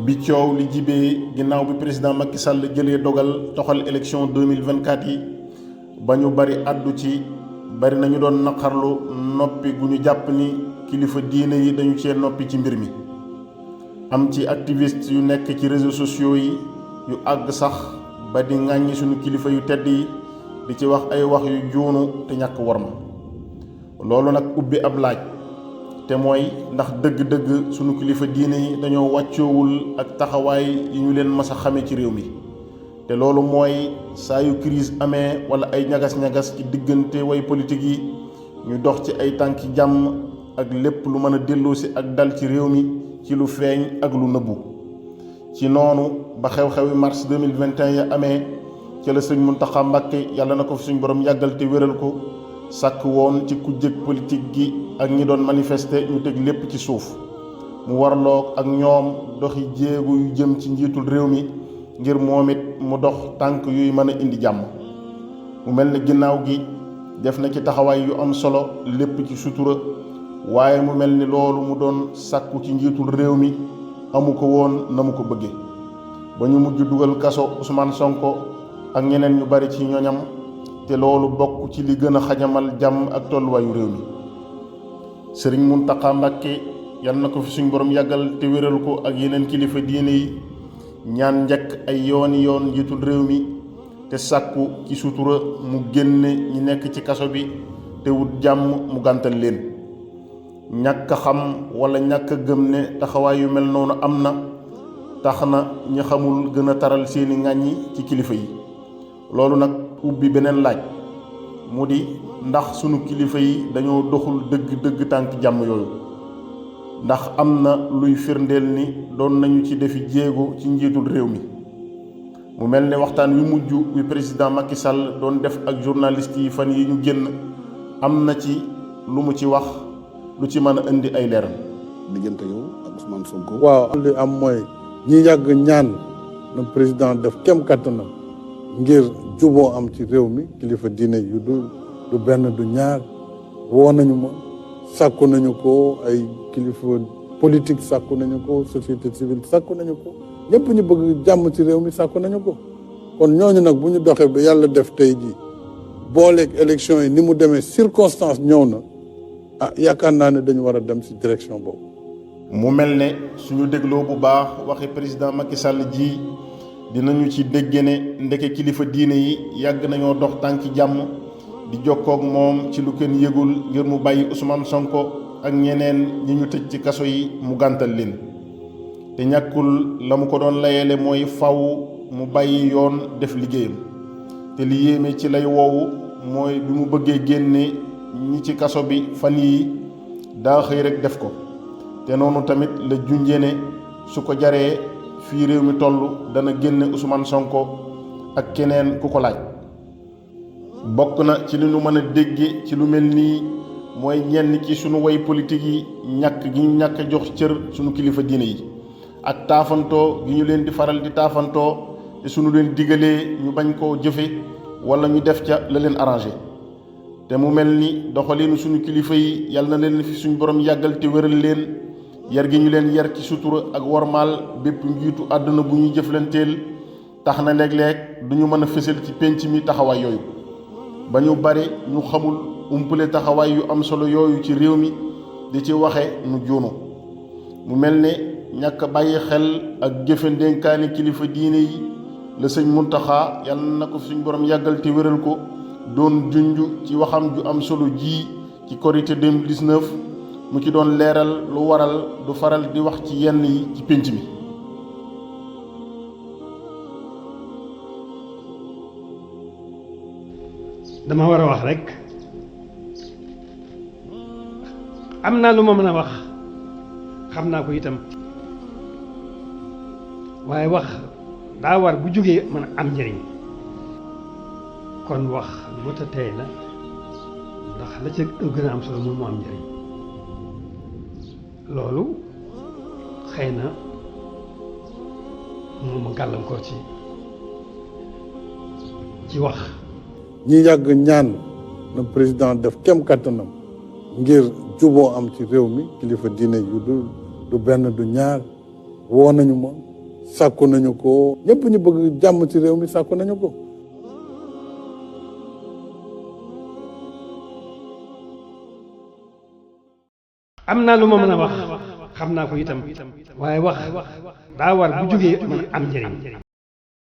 bi coow li jibee ginnaaw bi président Macky Sall jëlee dogal toxal élection 2024 yi ba ñu bari àddu ci bari nañu doon naqarlu noppi gu ñu jàpp ni kilifa diine yi dañu cee noppi ci mbir mi. am ci activiste yu nekk ci réseaux sociaux yi yu àgg sax ba di ŋàññi suñu kilifa yu tedd yi di ci wax ay wax yu juunu te ñàkk worma. loolu nag ubbi ab laaj te mooy ndax dëgg-dëgg sunu kilifa diine yi dañoo wàccoowul ak taxawaay yi ñu leen mas a xame ci réew mi. te loolu mooy saa yu crise amee wala ay ñagas-ñagas ci diggante way politique yi ñu dox ci ay tànki jàmm ak lépp lu mën a delloosi ak dal ci réew mi ci lu feeñ ak lu nëbbu. ci noonu ba xew-xewi mars 2021 ya amee ca la sëñ Muntaxa Mbàkke yàlla na ko fi suñ borom yàggal te wéral ko sàkk woon ci kujjeg politique gi ak ñi doon manifester ñu teg lépp ci suuf mu warloog ak ñoom doxi jéegu yu jëm ci njiitul réew mi ngir moom it mu dox tànk yuy mën a indi jàmm. mu mel ne ginnaaw gi def na ci taxawaay yu am solo lépp ci sutura waaye mu mel ni loolu mu doon sàkku ci njiitul réew mi amu ko woon na mu ko bëgge ba ñu mujj dugal kaso Ousmane Sonko ak ñeneen ñu bari ci ñoñam te loolu bokk ci li gën a xajamal jàmm ak tolluwaayu réew mi. sëriñ Muntaxa Mbàkke yal na ko fi suñ borom yàggal te wéral ko ak yeneen kilifa diine yi ñaan njëkk ay yooni yoon njiitul réew mi te sàkku ci sutura mu génne ñi nekk ci kaso bi te wut jàmm mu gàntal leen. ñàkk xam wala ñàkk gëm ne taxawaay yu mel noonu am na tax na ñi xamul gën a taral seeni ŋàññi ci kilifa yi. loolu nag ubbi beneen laaj mu di ndax sunu kilifa yi dañoo doxul dëgg tànk jàmm yooyu. ndax am na luy firndeel ni doon nañu ci defi jéego ci njiitul réew mi. mu mel ne waxtaan wi mujj wi président Macky Sall doon def ak journaliste yi fan yi ñu génn am na ci lu mu ci wax lu ci mën a indi ay leeral. diggante yow ak Ousmane Sonko. waaw li am mooy ñi yàgg ñaan na président def kem kattanam ngir juboo am ci réew mi kilifa diine yu du benn du ñaar woo nañu ma sàkku nañu ko ay kilifa politique sàkku nañu ko société civile sàkku nañu ko ñëpp ñu bëgg jàmm ci réew mi sàkku nañu ko. kon ñooñu nag bu ñu doxee ba yàlla def tey ji booleeg élection yi ni mu demee circonstance ñëw na yaakaar naa ne dañu war a dem ci direction boobu. mu mel ne suñu dégloo bu baax waxi président Macky Sall ji dinañu ci dégg ne ndeke kilifa diine yi yàgg nañoo dox tànki jàmm di jokkoog moom ci lu kenn yëgul ngir mu bàyyi Ousmane Sonko ak ñeneen ñi ñu tëj ci kaso yi mu gàntal leen. te ñàkkul la mu ko doon layele mooy faw mu bàyyi yoon def liggéeyam. te li yéeme ci lay woowu mooy bi mu bëggee génne ñi ci kaso bi fan yi daa xëy rek def ko. te noonu tamit la junjee ne su ko jaree fii réew mi toll dana génne Ousmane Sonko ak keneen ku ko laaj. bokk na ci li nu mën a dégge ci lu mel nii mooy ñenn ci sunu way politique yi ñàkk gi ñu ñàkk a jox cër sunu kilifa diine yi ak taafantoo gi ñu leen di faral di taafantoo te sunu leen digalee ñu bañ koo jëfe wala ñu def ca la leen arrangé. te mu mel ni doxalinu sunu kilifa yi yal na leen fi suñu borom yàggal te wéral leen yar gi ñu leen yar ci sutura ak wormaal bépp njiitu àdduna bu ñuy jëflanteel tax na léeg-léeg du ñu mën a fësal ci pénc mi taxawaay yooyu. ba ñu bari ñu xamul umpale taxawaay yu am solo yooyu ci réew mi di ci waxe nu juunu. mu mel ne ñàkk bàyyi xel ak jëfe ndénkaani kilifa diine yi la sëñ Muntaxa yal na ko suñ borom yàggal te wéral ko doon junj ci waxam ju am solo ji ci Korité 2019 mu ci doon leeral lu waral du faral di wax ci yenn yi ci pénc mi. dama war a wax rek am naa lu ma mën a wax xam naa ko itam waaye wax daa war bu jógee mën a am njëriñ kon wax lu mot a tey la ndax la ca gën a am solo moom mu am njëriñ loolu xëy na moom ma gàllankoor ci wax. ñi yàgg ñaan na président def kem kattanam ngir juboo am ci réew mi kilifa diine yu du benn du ñaar woo nañu ma sàkku nañu ko ñëpp ñu bëgg jàmm ci réew mi sàkku nañu ko. am naa lu ma mën a wax xam naa ko itam waaye wax daa war bu jógee mën a am njëriñ